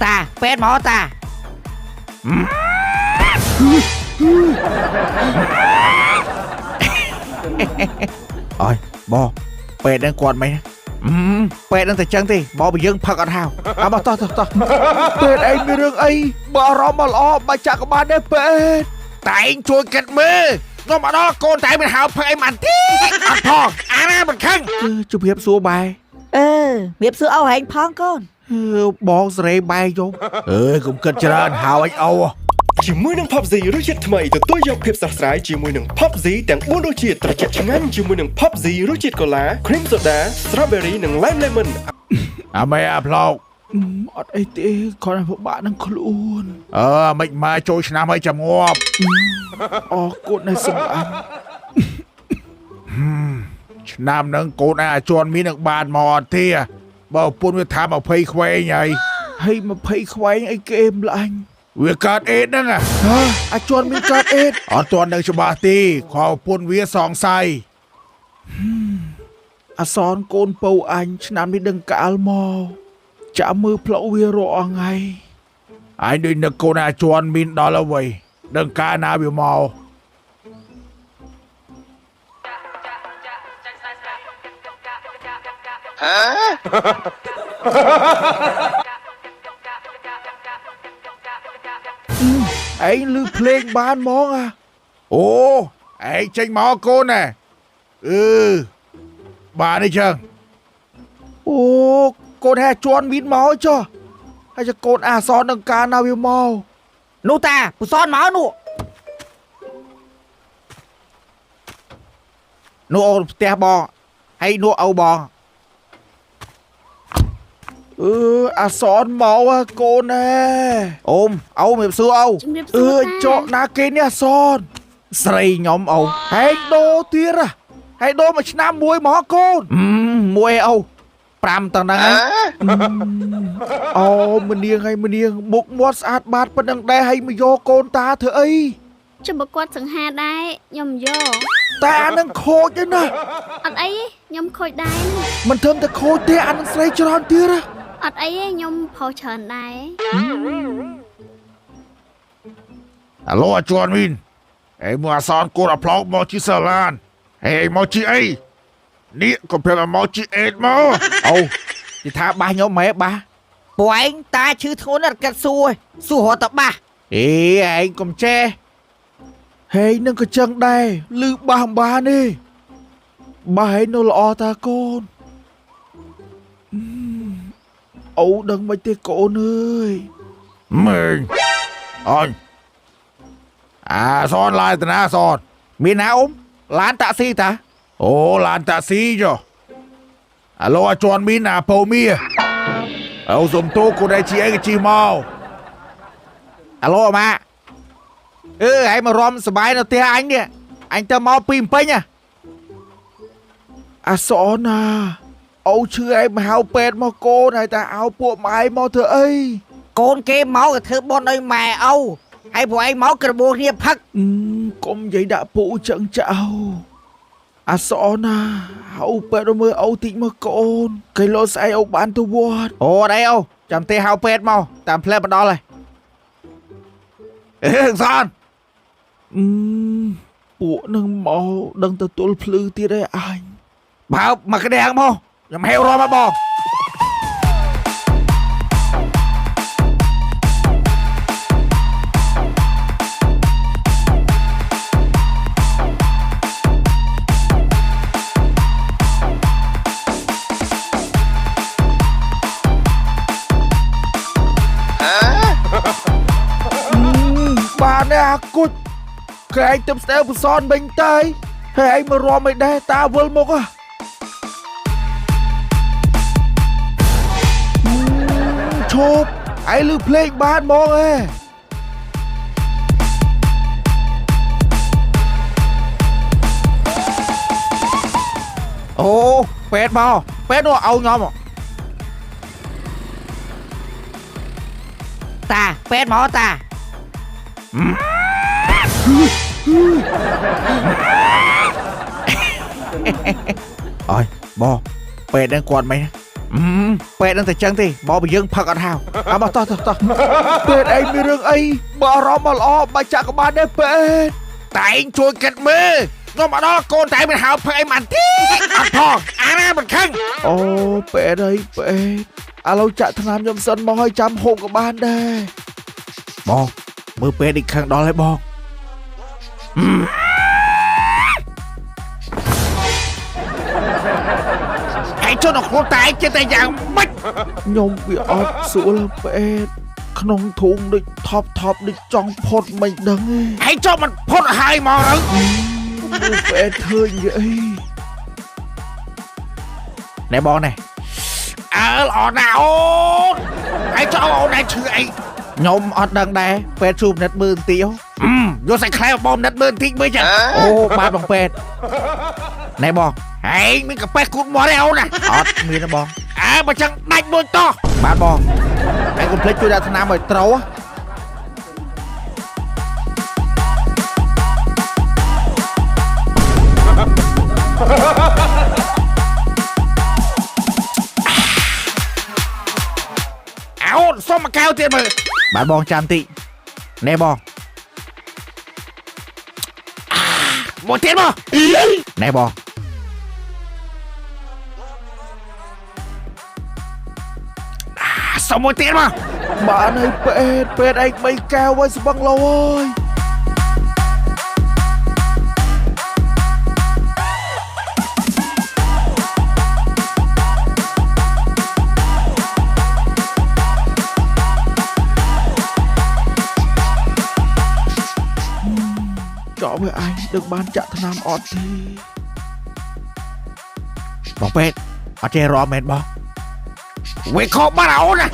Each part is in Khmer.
តាពេទ្យមកតា អើយបងពេទ្យនឹងគាត់មិនពេទ្យនឹងតែចឹងទេបងបើយើងផឹកអត់ហៅអើបងតោះតោះតោះពេទ្យឯងមានរឿងអីបើអារម្មណ៍មកល្អបាច់ចាក់ក៏បានដែរពេទ្យតែឯងជួយគិតមើលខ្ញុំមកដល់កូនតែមិនហៅផឹកអីមិនទេអត់ផងអាណាមិនខឹងជម្រាបសួរបែ អឺមៀបសួរអូហែងផងកូន បងសេរីបែយំអើយកុំគិតច្រើនហៅអញអូ ជាមួយនឹង Pop Z រសជាតិថ្មីទទួលយកភាពស្រស់ស្រាយជាមួយនឹង Pop Z ទាំង4រសជាតិត្រជាក់ឆ្ងាញ់ជាមួយនឹង Pop Z រសជាតិកូឡា Cream Soda Strawberry និង Lime Lemon អាមេអាផ្លោកអត់អីទេគ្រាន់តែពិបាកនឹងខ្លួនអឺមិនមកចូលឆ្នាំឲ្យចាំងាប់អរគុណឲ្យសម្លាញ់ឆ្នាំហ្នឹងកូនឯងអាចន់មាននឹងបានមកអត់ទេបើប្រពន្ធវាថា20ខ្វែងហើយហើយ20ខ្វែងអីគេម្លាញ់វាកើតអេតហ្នឹងហ៎អាចន់មានកើតអេតអត់ទាន់នឹងច្បាស់ទេខោប្រពន្ធវាសង្ស័យអសនកូនពៅអញឆ្នាំនេះដឹងកាលមកចាំមើលផ្លូវវារាល់ថ្ងៃអញដូចនឹកកូនអាចន់មានដល់ហើយវ៉ៃដឹងកាលណាវាមក ឯងលឺភ្លេងបានហ្មងអាអូឯងចេញមកកូនណាអឺបានទេចឹងអូកូនហែជន់មីនមកចុះហើយចកូនអាសននឹងការណាវាមក នោះតាពុសនមកនោះ នោះអូនផ្ទះបងហើយនោះឪបងអឺអាសនមកហ៎កូនណែអូមអូមៀបសួរអូ ជំរាបសួ អឺ រតា ចកណាគេនេះអាសនស្រីខ្ញុំអូហែងដូរទៀតហ៎ហែងដូរមួយឆ្នាំមួយមកកូនមួយអូ5តហ្នឹងហើយអូមនាងហើយមនាងមុខមាត់ស្អាតបាតប៉ុណ្ណឹងដែរហើយមកយកកូនតាធ្វើអី ជុំបើគាត់សង្ហាដែរខ្ញុំមិនយក តែអានឹងខូចទេណា អត់អីទេខ្ញុំខូចដែរហ្នឹង មិនធំតែខូចទេអានឹងស្រីច្រើនទៀតហ៎ អត់អីទេខ្ញុំប្រុសច្រើនដែរ អាឡូអាជន់មីនអេមកអាសនកូនអាផ្លោកមកជីសាឡានហេមកជីអីនេះក៏ប្រាប់ឲ្យមកជីអេតមកអូនិយាយថាបាសខ្ញុំម៉ែបាស ពួកឯងតាឈឺធ្ងន់ណាស់កាត់សួរឯងសួររត់តបាស អេឯងកុំចេះហេនឹងក៏ចឹងដែរលឺបាសមិនបានទេបាសហេនៅល្អតាកូនអូដឹងមិនទេកូនអើយមើងអញអាសនឡាយតាណាសនមានណាអ៊ំឡានតាក់ស៊ីតាអូឡានតាក់ស៊ីចុះអាឡូអាជន់មីនអាពូមីអូសុំទោកូនឯងជីអីក៏ជីមកអាឡូអាម៉ាអឺឯងមករំសបាយនៅផ្ទះអញនេះអញទៅមកពីភ្នំពេញហ៎អាសណាអូឈឺឯងមកហៅពេទ្យមកកូនហើយតែឲ្យពួកម៉ែមកធ្វើអី កូនគេមកក៏ធ្វើបុណ្យឲ្យម៉ែឪហើយពួកឯងមកក្របួសគ្នាផឹក កុំនិយាយដាក់ពូចឹងចៅអាសណាហៅពេទ្យមើលអូតិចមកកូនគេលោស្អែកអូបានទៅវត្តអូអត់អីអូចាំទេហៅពេទ្យមកតាមផ្លែមកដល់ហើយអេសនអឺពួកនឹងមកដឹងទៅទល់ភ្លឺទៀតឯអញបើមកក្តាំងមកខ្ញុំហេវរំមកបង បានទេអាគុជគេឯងទៅស្ទែពសនវិញទៅហើយឯងមករំឲ្យដែរតាវិលមកហ៎ឈប់ឯងលឺភ្លេងបានហ្មងហ៎អូពេទ្យមកពេទ្យនោះឲ្យខ្ញុំ តាពេទ្យមកតា អើយបងពេទ្យនឹងគាត់មិន ពេទ្យនឹងតែចឹងទេមកពីយើងផឹកអត់ហៅអើមកតោះតោះតោះពេទ្យឯងមានរឿងអីបើអារម្មណ៍មកល្អបាច់ចាក់ក៏បានដែរពេទ្យតែឯងជួយគិតមើលខ្ញុំមកដល់កូនតែមិនហៅផឹកអីមិនទេអត់ផងអាណាមិនខឹងអូពេទ្យអីពេទ្យឥឡូវចាក់ថ្នាំខ្ញុំសិនមកឲ្យចាំហូបក៏បានដែរបងមើលពេទ្យនេះខឹងដល់ហើយបងឯងចុះដល់ខ្លួនតែឯងចិត្តតែយ៉ាងម៉េចខ្ញុំវាអត់ស្រួលពេទ្យក្នុងធុងដូចថប់ថប់ដូចចង់ផុតមិនដឹងឯងចុះមិនផុតហើយមកទៅពេទ្យឃើញអីណែបងណែអើល្អណាស់អូនឯងចុះអូនឯងឈឺអីខ្ញុំអត់ដឹងដែរពេទ្យជួបនិតមើលបន្តិចយកសាច់ខ្លែបងនិតមើលបន្តិចមើលចឹងអូបាទបងពេទ្យណែបងឯងមានកាប៉េះគូតមាត់ទេអូនណាអត់មានទេបងអើបើចឹងដាច់មួយតោះបាទបងឯងកុំភ្លេចជួយដាក់ថ្នាំឲ្យត្រូវអូនសុំមួយកែវទៀតមើលបាទបងចាំតិចណែបងមួយទៀតមកណែបងសុំមួយទៀតមកបានហើយពេទ្យពេទ្យឯងបីកែវឲ្យស្បឹងលោអើយចောက်ឲ្យឯងដឹកបានចាក់ថ្នាំអត់ទេបងពេទ្យអត់ចេះរំមែនបងវាខកបាត់អូនណា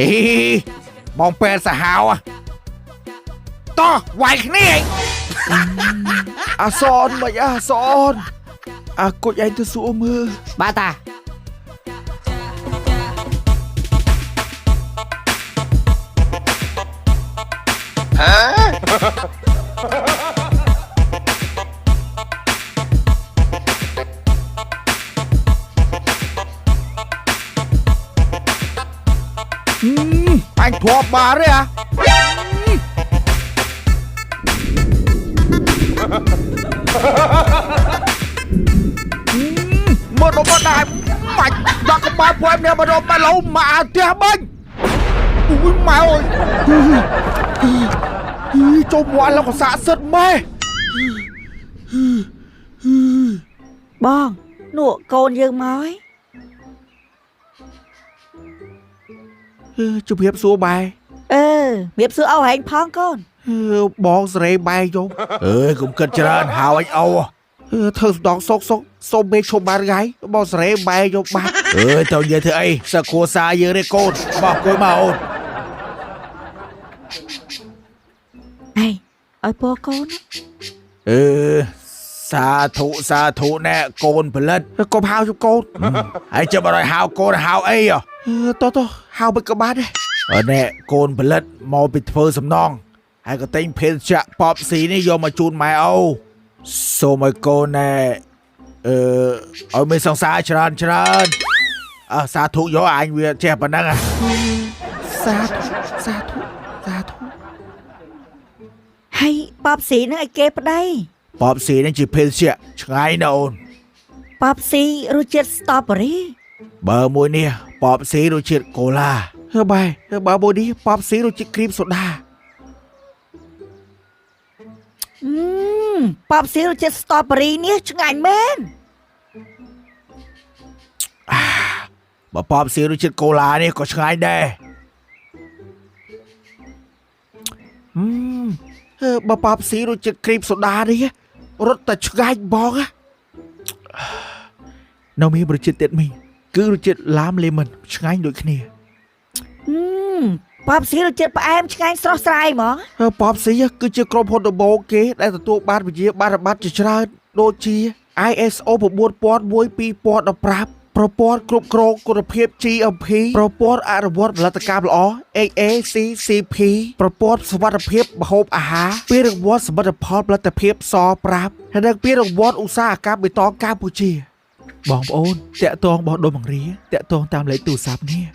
អីបងពេទ្យសាហាវតោះវាយគ្នាអាសនមិនអាសនអាគុជឯងទៅសួរមើលបាទតា អញធ្លាប់បានទេអាមើលដល់មកដែរបាច់ដាក់ក្បាលពួកនេះមកដល់មកឡូមកអាផ្ទះបាញ់អូយម៉ែអើយចុំវ៉ាន់លោកក៏សាកសិតម៉ែ បងនោះកូនយើងមកហើយ ជម្រាបសួរបែ អឺជម្រាបសួរអូហែងផងកូន បងសេរីបែយំអើយកុំគិតច្រើនហៅអញអូធ្វើសំដងសុកសុកសូមមេឈុំបានថ្ងៃបងសេរីបែយំបាត់អើយទៅនិយាយធ្វើអីសឹកគ្រួសារយើងនេះកូនមកអង្គុយមកអូន ហេឲ្យពរកូន អឺសាធុសាធុណែកូនផលិតកុំហៅជកូនហើយចាំអត់ឲ្យហៅកូនហៅអីតោះតោះហៅមិនក៏បានដែរណែកូនផលិតមកពីធ្វើសំណងហើយក៏ទិញភេសជ្ជៈប៉បស៊ីនេះយកមកជូនម៉ែអូសូមឲ្យកូនណែអឺឲ្យមានសង្សារច្រើនច្រើនអើសាធុយកអញវាចេះប៉ុណ្ណឹងសាធុសាធុសាធុ ហើយប៉បស៊ីនឹងឲ្យគេប្តី ប៉បស៊ីនឹងជាភេសជ្ជៈឆ្ងាយណាស់អូន ប៉បស៊ីរសជាតិស្ទ្រូប៊េរី បើមួយនេះប៉បស៊ីរសជាតិកូឡាហឺបែបើមួយនេះប៉បស៊ីរសជាតិគ្រីមសូដា ប៉បស៊ីរសជាតិស្ទ្រូប៊េរីនេះឆ្ងាញ់មែន បើប៉បស៊ីរសជាតិកូឡានេះក៏ឆ្ងាញ់ដែរបើប៉បស៊ីរសជាតិគ្រីមសូដានេះរត់តែឆ្ងាញ់បងនៅមានរសជាតិទៀតមីគឺរសជាតិឡាមលេមិនឆ្ងាញ់ដូចគ្នា ប៉បស៊ីរសជាតិផ្អែមឆ្ងាញ់ស្រស់ស្រាយហ្មង ប៉បស៊ីគឺជាក្រុមហ៊ុនដំបូងគេដែលទទួលបានវិញ្ញាបនបត្រជាច្រើនដូចជា ISO 9001 2015 ប្រព័ន្ធគ្រប់គ្រងគុណភាព GMP ប្រព័ន្ធអនុវត្តផលិតកម្មល្អ HACCP ប្រព័ន្ធសុវត្ថិភាពម្ហូបអាហារពានរង្វាន់សមិទ្ធផលផលិតភាពស5ហើយនិងពានរង្វាន់ឧស្សាហកម្មបៃតងកម្ពុជា បងប្អូនតាក់ទងបោះដុំបង្រាតាក់ទងតាមលេខទូរស័ព្ទនេះ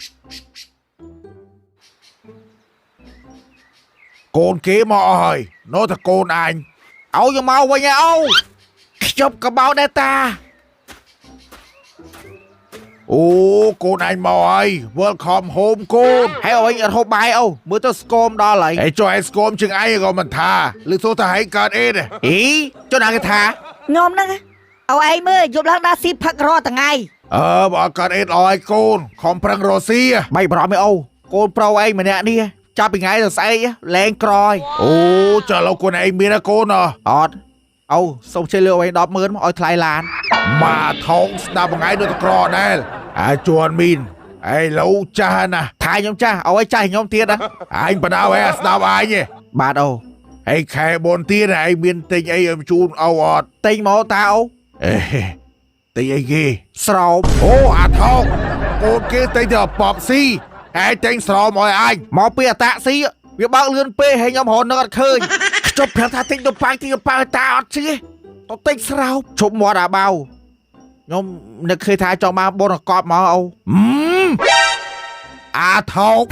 កូនគេមកអស់ហើយណូតែកូនអញ ឲ្យយកមកវិញហ៎អូខ្ញុំក៏មកដែរតា អូកូនអញមកហើយ Welcome home កូន ហើយអើយអត់ហូបបាយអូមើលទៅស្គមដល់ហើយ ហើយចុះឯងស្គមជាងឯងក៏មិនថាឬទោះថាឯងកើតអេទេ អីចុះណាគេថា ខ្ញុំហ្នឹងឲ្យឯងមើលយប់ឡើងដល់ស៊ីផឹករាល់ថ្ងៃ អើបើអត់កើតអេតឲ្យកូនខំប្រឹងរស់ស៊ី បីបារម្ភឯអូកូនប្រុសឯងម្នាក់នេះចាប់ពីថ្ងៃទៅស្អែកលែងក្រយ អូចាឥឡូវកូនឯងមានណាកូនអ អត់អូសូមជិះលើឯង100000មកឲ្យថ្លៃឡាន មកថងស្ដាប់មួយថ្ងៃនៅតក្រដែរអាជន់មីនឯឡូវចាស់ណាស់ ថាខ្ញុំចាស់ឲ្យចាស់ខ្ញុំទៀតណា អញបដៅឯងស្ដាប់អញទេ បាទអូ ហើយខែបនទៀតឯងមានទិញអីឲ្យជូនអូអត់ ទិញមកតាអូ អេទិញអីគេ ស្រោម អូអាថោកកូនគេទិញទៅប៉បស៊ីហើយទិញស្រោមឲ្យអញ មកពីអតាក់ស៊ីវាបើកលឿនពេកហើយខ្ញុំរត់នឹកអត់ឃើញ ខ្ញុំប្រាប់ថាទិញទៅប៉ាំងទិញទៅប៉ាំងតាអត់ជឿទៅទិញស្រោមឈប់មាត់អាបៅខ្ញុំនឹកឃើញថាចង់បានបុណ្យកប់មកអូ ហឹមអាថោក